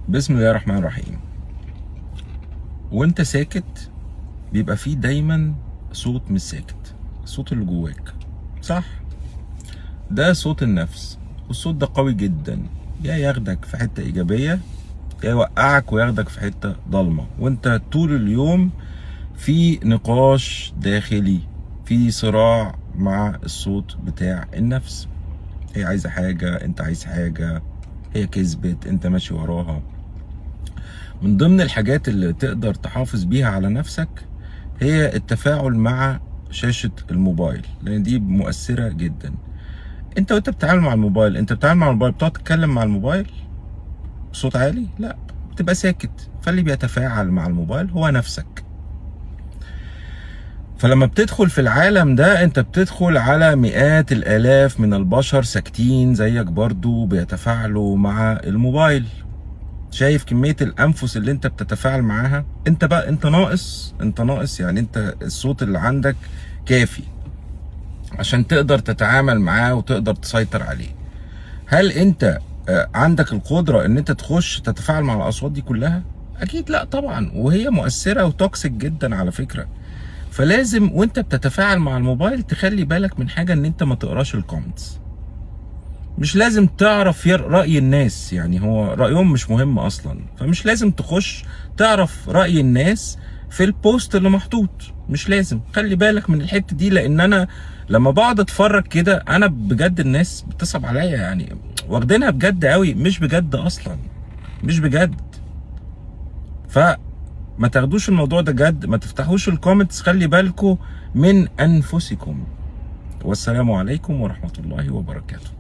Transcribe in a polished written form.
بسم الله الرحمن الرحيم. وانت ساكت بيبقى فيه دايما صوت مش ساكت، الصوت اللي جواك، صح؟ ده صوت النفس، والصوت ده قوي جدا، يا ياخدك في حتة ايجابية يا يوقعك وياخدك في حتة ضلمة. وانت طول اليوم في نقاش داخلي، في صراع مع الصوت بتاع النفس. هي عايزة حاجة، انت عايز حاجة، هي كذبت، انت ماشي وراها. من ضمن الحاجات اللي تقدر تحافظ بيها على نفسك هي التفاعل مع شاشة الموبايل، لان دي مؤثرة جدا. انت وانت بتتعامل مع الموبايل، انت بتتعامل مع الموبايل بتقعد تتكلم مع الموبايل بصوت عالي؟ لا، بتبقى ساكت. فاللي بيتفاعل مع الموبايل هو نفسك. فلما بتدخل في العالم ده انت بتدخل على مئات الالاف من البشر ساكتين زيك برضو بيتفاعلوا مع الموبايل. شايف كمية الانفس اللي انت بتتفاعل معاها؟ انت بقى انت ناقص، انت ناقص يعني انت الصوت اللي عندك كافي عشان تقدر تتعامل معاه وتقدر تسيطر عليه. هل انت عندك القدرة ان انت تخش تتفاعل مع الاصوات دي كلها؟ اكيد لا طبعا، وهي مؤثرة و toxic جدا على فكرة. فلازم وانت بتتفاعل مع الموبايل تخلي بالك من حاجة، ان انت ما تقراش ال comments. مش لازم تعرف رأي الناس، يعني هو رأيهم مش مهم أصلا، فمش لازم تخش تعرف رأي الناس في ال post اللي محطوط، مش لازم. خلي بالك من الحتة دي، لأن أنا لما بقعد أتفرج كده أنا بجد الناس بتصعب عليا، يعني واخدينها بجد قوي، مش بجد أصلا، مش بجد. فما تاخدوش الموضوع ده جد، ما تفتحوش ال comments، خلي بالكم من أنفسكم. والسلام عليكم ورحمة الله وبركاته.